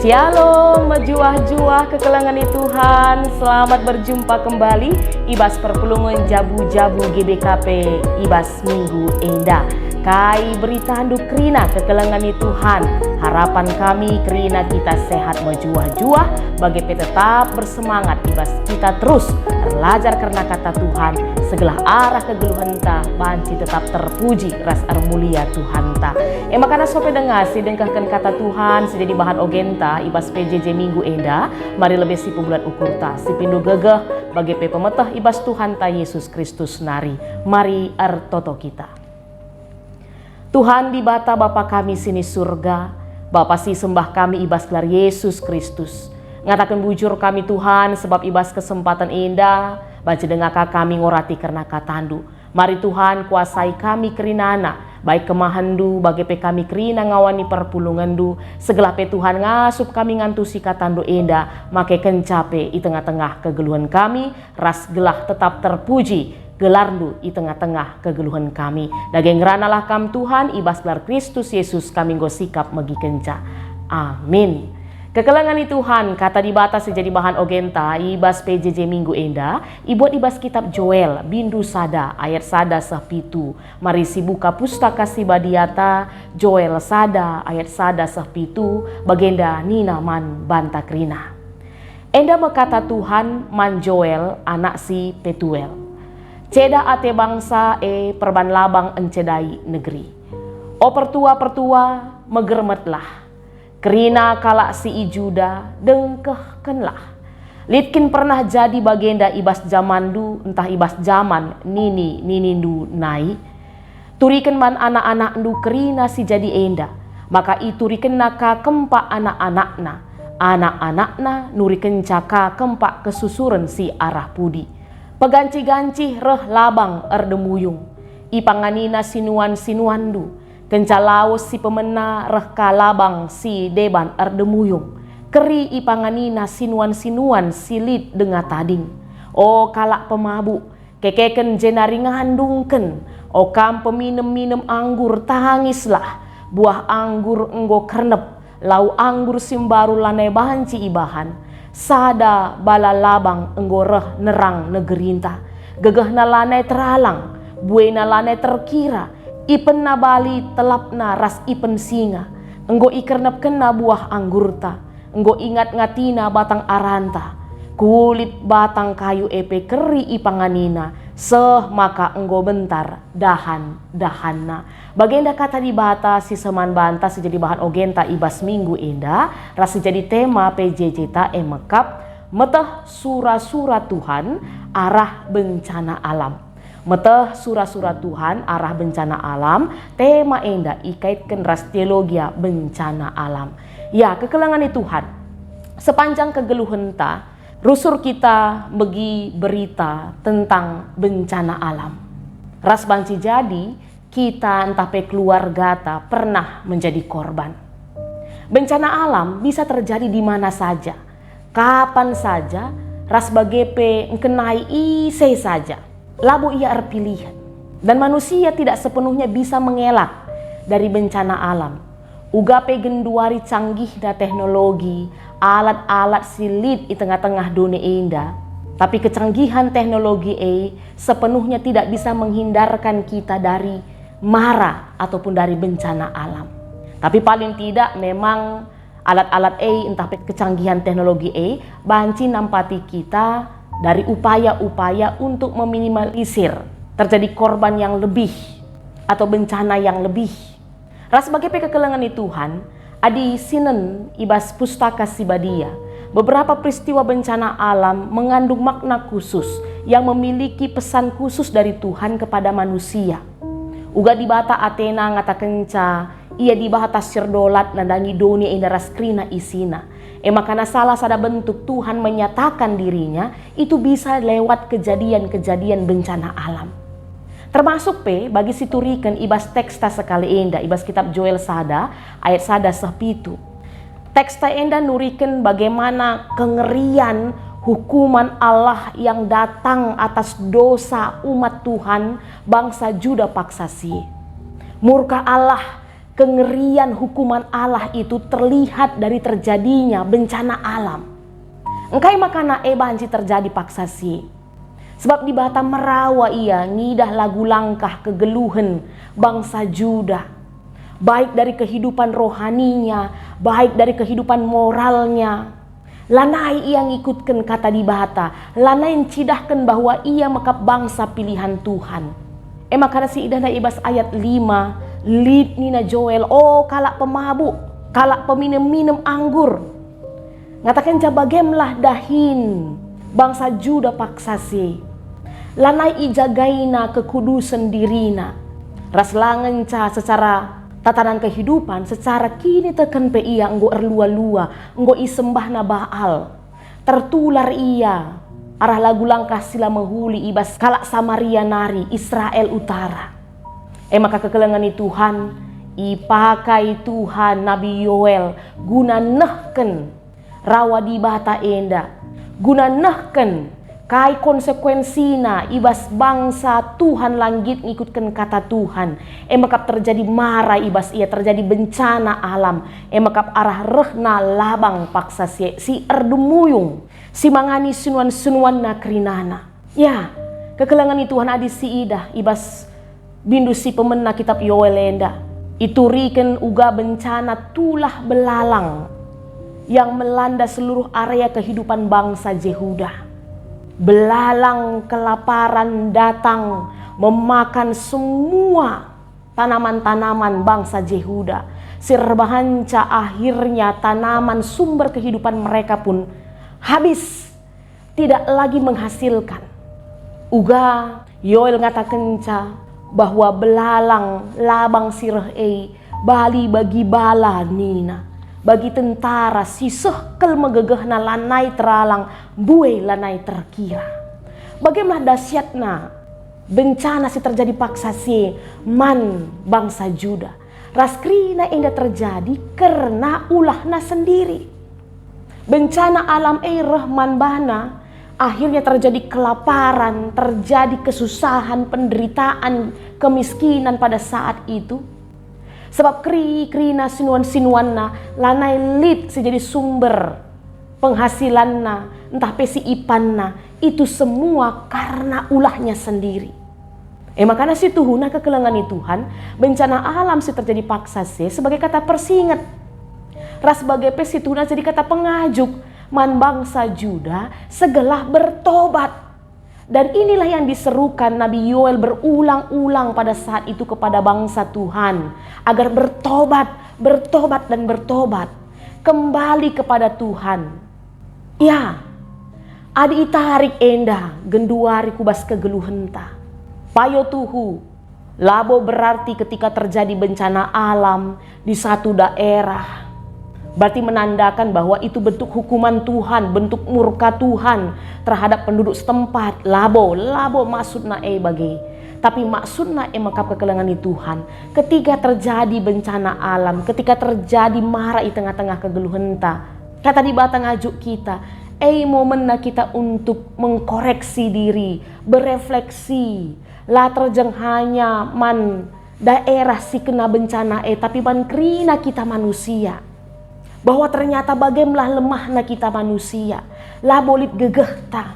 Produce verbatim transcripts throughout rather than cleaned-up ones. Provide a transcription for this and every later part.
Shalom, mejuah-juah kekelengen i Tuhan. Selamat berjumpa kembali i bas perpulungen jabu-jabu G B K P i bas minggu enda. Kai beritandu kerina kekelengen i Tuhan? Harapan kami kerina kita sehat mejuah-juah, bage pe tetap bersemangat i bas kita terus erlajar kerna kata Tuhan, segelah arah kegeluhenta banci tetap terpuji ras ermulia Tuhanta. E maka nasope denga si dengkehken kata Tuhan si jadi bahan ogenta i bas P J J minggu enda, mari lebe sipebulat ukurta, sipindo gegeh, bage pe pemeteh i bas Tuhanta Yesus Kristus nari. Mari ertoto kita. Tuhan Dibata Bapa kami si ni Surga, Bapa si sembah kami i bas gelar Yesus Kristus. Ngataken bujur kami Tuhan, sebab i bas kesempaten enda banci denga ka kami ngorati kerna kataNdu. Mari Tuhan, kuasai kami kerinana, baik kemahenNdu, bage pe kami kerina ngawani perpulungenNdu, segelah pe Tuhan ngasup kami ngantusi kataNdu enda, make kenca pe i tengah-tengah kegeluhen kami, ras gelah tetap terpuji gelarNdu i tengah-tengah kegeluhen kami. Dage ngeranalah Kam Tuhan, i bas gelar Kristus Yesus kami enggo sikap megikenca. Amin. Kekelengen i Tuhan, kata Dibata si jadi bahan ogenta i bas P J J minggu enda, ibuat i bas kitab Joel, bindu sada ayat sada seh pitu. Mari sibuka Pustaka Si Badiata, Joel sada ayat sada seh pitu, bagenda nina man banta kerina. Enda me kata Tuhan man Joel anak si Petuel, "Ceda ate bangsa e perban labang encedai negeri. O pertua-pertua, megermetlah! Kerina kalak si i Juda, dengkehkenlah! Lit kin pernah jadi bagenda i bas jamanndu ntah i bas jaman nini-ninindu nai? Turiken man anak-anakndu kerina si jadi enda, maka iturikenna ka kempak anak-anakna, anak-anakna nurikenca ka kempak kesusuren si arah pudi. Pegancih-gancih reh labang erdemuyung, ipanganina sinuan-sinuanndu, kenca lawes si pemena reh ka labang si deban erdemuyung, keri ipanganina sinuan-sinuan si lit denga tading. O kalak pemabuk, kekeken jenari ngandungken. O kam peminem-minem anggur, tangislah! Buah anggur enggo kernep, lau anggur si mbaru lanai banci ibahan. Sada bala labang enggo reh nerang negerinta. Gegehna lanai teralang, buena lanai terkira, ipenna bali telapna ras ipen singa. Enggo ikernepkenna buah anggurta. Enggo ingat-ngatina batang aranta. Kulit batang kayu e pe keri ipanganina, seh maka enggo bentar dahan-dahanna. Bagenda kata Dibata si seh man banta si jadi bahan ogenta i bas minggu enda, ras si jadi tema P J J ta e mekap, Meteh Sura-sura Tuhan arah Bencana Alam. Meteh sura-sura Tuhan arah bencana alam, tema enda ikaitken ras teologia bencana alam. Ya, kekelengen i Tuhan, sepanjang kegeluhenta, rusur kita megi berita tentang bencana alam. Ras banci jadi, kita ntah pe keluargata pernah menjadi korban. Bencana alam bisa terjadi di mana saja, kapan saja, ras bage pe ngkenai ise saja. Labo ia erpilihen. Dan manusia tidak sepenuhnya bisa mengelak dari bencana alam. Uga pe genduari canggihna teknologi, alat-alat si lit i tengah-tengah doni enda, tapi kecanggihan teknologi e sepenuhnya tidak bisa menghindarkan kita dari mara ataupun dari bencana alam. Tapi paling tidak memang alat-alat e, ntah pe kecanggihan teknologi e, banci nampati kita dari upaya-upaya untuk meminimalisir terjadi korban yang lebih atau bencana yang lebih. Ras bage pe kekelengen i Tuhan, adi sinen i bas Pustaka Si Badia, beberapa peristiwa bencana alam mengandung makna khusus yang memiliki pesan khusus dari Tuhan kepada manusia. Uga Dibata atena ngatakenca Ia Dibata si erdolat nandangi doni enda ras kerina isina. E maka salah sada bentuk Tuhan menyatakan dirinya itu bisa lewat kejadian-kejadian bencana alam. Termasuk pe bagi si turiken i bas teksta sekali enda, i bas kitab Joel sada ayat sada seh pitu. Teksta enda nuriken bagaimana kengerian hukuman Allah yang datang atas dosa umat Tuhan, bangsa Juda paksa si. Murka Allah kengerian hukuman Allah itu terlihat dari terjadinya bencana alam. Engkai makana e banci terjadi paksa si? Sebab Dibata merawa Ia ngidah lagu langkah kegeluhen bangsa Juda, baik dari kehidupan rohaninya, baik dari kehidupan moralnya. Lanai ia ngikutken kata Dibata, lanai ncidahken bahwa ia mekap bangsa pilihan Tuhan. E maka si idahna i bas ayat lima, lit nina Joel, "O kalak pemabuk, kalak peminem-minem anggur." Ngatakenca, "Bagemlah dahin bangsa Juda paksa si. Lanai ijagaina kekudusen dirina." Ras la ngenca secara tatanan kehidupan, secara kiniteken pe ia enggo erlua-lua, enggo isembahna Baal. Tertular ia arah lagu langkah si la mehuli i bas kalak Samaria nari, Israel Utara. E maka kekelengen ni Tuhan, ipakai Tuhan Nabi Yoel guna nehken rawa Dibata enda, guna nehken kai konsekuensina i bas bangsa Tuhan la nggit ngikutken kata Tuhan. E maka terjadi mara i bas ia, terjadi bencana alam. E maka arah rehna labang paksa si, si erdemuyung, si mangani sinuan-sinuanna kerinana. Ya, kekelengen ni Tuhan, adi si idah i bas bindu si pemena kitab Yoel enda, ituriken uga bencana tulah belalang yang melanda seluruh area kehidupan bangsa Jehuda. Belalang kelaparan datang memakan semua tanaman-tanaman bangsa Jehuda, si erbahanca akhirnya tanaman sumber kehidupan mereka pun habis, tidak lagi menghasilkan. Uga Yoel ngatakenca bahwa belalang labang si reh e bali bagi bala nina, bagi tentara si seh kal megegehna lanai teralang, mbue lanai terkira. Bagemlah dahsyatna bencana si terjadi paksa si man bangsa Juda. Ras kerina enda terjadi kerna ulahna sendiri. Bencana alam e reh man bana, akhirnya terjadi kelaparan, terjadi kesusahan, penderitaan, kemiskinan pada saat itu. Sebab keri-kerina sinuan-sinuanna lanai lit si jadi sumber penghasilanna, ntah pe si ipanna, itu semua karena ulahnya sendiri. E maka si tuhuna kekelengen ni Tuhan, bencana alam si terjadi paksa si sebagai kata persinget, ras bage pe si tuhuna jadi kata pengajuk man bangsa Juda segelah bertobat. Dan inilah yang diserukan Nabi Yoel berulang-ulang pada saat itu kepada bangsa Tuhan, agar bertobat, bertobat, dan bertobat, kembali kepada Tuhan. Ya, adi itarik enda genduari ku bas kegeluhenta, payo tuhu, labo berarti ketika terjadi bencana alam di satu daerah, berarti menandakan bahwa itu bentuk hukuman Tuhan, bentuk murka Tuhan terhadap penduduk setempat. Labo, labo maksudna e bage. Tapi maksudna e mekap kekelengen ni Tuhan, ketika terjadi bencana alam, ketika terjadi mara i tengah-tengah kegeluhenta, Kata Dibata ngajuk kita, e momenna kita untuk mengkoreksi diri, berefleksi, la terjeng hanya man daerah si kena bencana e, tapi man kerina kita manusia. Bahwa ternyata bagemlah lemahna kita manusia, labo lit gegehta.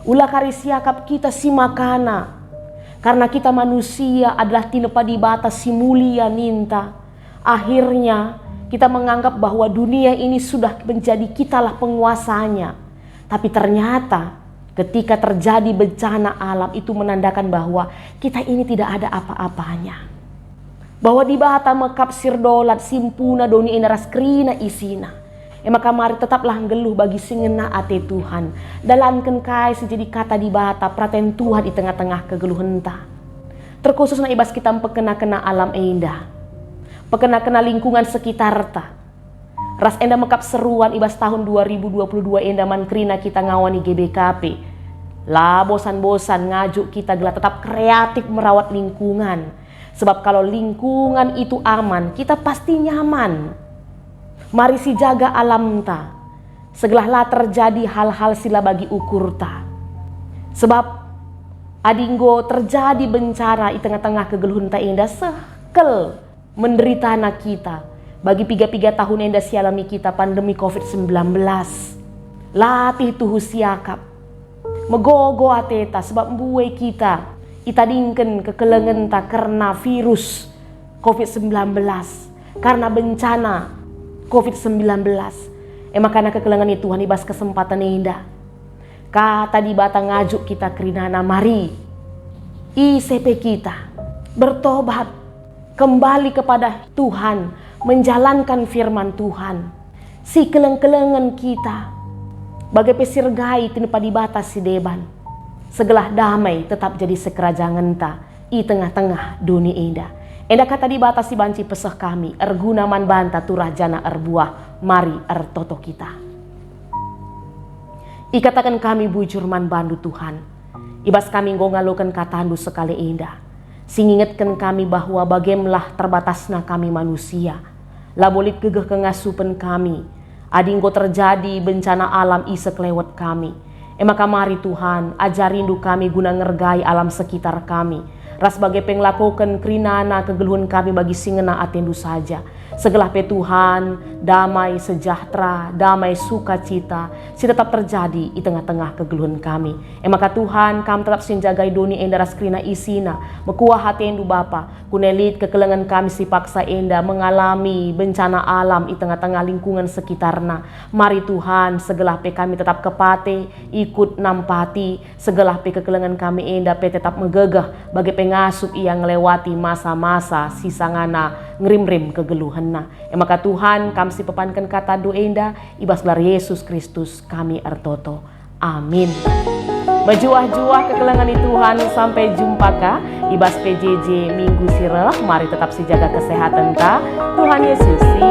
Ula kari siakap kita si makana, karena kita manusia adalah tinepa Dibata si mulia ninta. Akhirnya, kita menganggap bahwa dunia ini sudah menjadi kitalah penguasanya. Tapi ternyata, ketika terjadi bencana alam, itu menandakan bahwa kita ini tidak ada apa-apanya. Bahwa Dibata mekap si erdolat, si mpuna doni enda ras kerina isina. E maka mari tetaplah nggeluh bagi si ngena ate Tuhan. Dalanken kai si jadi kata Dibata, peraten Tuhan i tengah-tengah kegeluhenta. Terkhususna i bas kita mpekena-kena alam enda. Pekena-kena lingkungan sekitarta. Ras enda mekap seruan i bas tahun dua ribu dua puluh dua enda man kerina kita ngawani G B K P. La bosan-bosan ngajuk kita gelah tetap kreatif merawat lingkungan. Sebab kalau lingkungan itu aman, kita pasti nyaman. Mari sijaga alamta, segelah la terjadi hal-hal si la bagi ukurta. Sebab adi enggo terjadi bencana i tengah-tengah kegeluhenta enda, seh kal menderitana kita bagi piga-piga tahun enda si alami kita pandemi covid sembilan belas. Latih tuhu siakap. Megogo ateta sebab mbue kita itadingken kekelengenta kerna virus covid sembilan belas, karna bencana covid sembilan belas. E makana kekelengen i Tuhan, i bas kesempaten enda Kata Dibata ngajuk kita kerinana, mari ise pe kita bertobat, kembali kepada Tuhan, menjalankan firman Tuhan. Si keleng-kelengen kita, bage pe si ergai tinepa Dibata si deban, segelah damai tetap jadi sekerajangenta i tengah-tengah doni enda. Enda Kata Dibata si banci peseh kami, erguna man banta turah janah erbuah. Mari ertoto kita. Ikataken kami bujur man bandu, Tuhan, i bas kami enggo ngaloken kataNdu sekali enda, si ngingetken kami bahwa bagemlah terbatasna kami manusia. Labo lit gegeh kengasupen kami, adi enggo terjadi bencana alam i sekelewet kami. E maka mari, Tuhan, ajarindu kami guna ngergai alam sekitar kami, ras bage pe ngelakoken kerinana kegeluhen kami bagi si ngena atendu saja. Segelah pe, Tuhan, damai sejahtera, damai sukacita si tetap terjadi i tengah-tengah kegeluhen kami. E maka, Tuhan, Kam tetap si njagai doni enda ras kerina isina. Mekuah atendu, Bapa, guna lit kekelengen kami si paksa enda mengalami bencana alam i tengah-tengah lingkungan sekitarna. Mari, Tuhan, segelah pe kami tetap kepate, ikut nampati, segelah pe kekelengen kami enda pe tetap megegeh, bage pe ngasup ia ngelewati masa-masa si sangana ngerimrim kegeluhenna. E maka, Tuhan, Kam si pepanken kataNdu enda, i bas gelar Yesus Kristus kami ertoto. Amin. Mejuah-juah kekelengen i Tuhan, sampai jumpa ka i bas P J J minggu si reh. Mari tetap sijaga kesehatenta. Tuhan Yesus si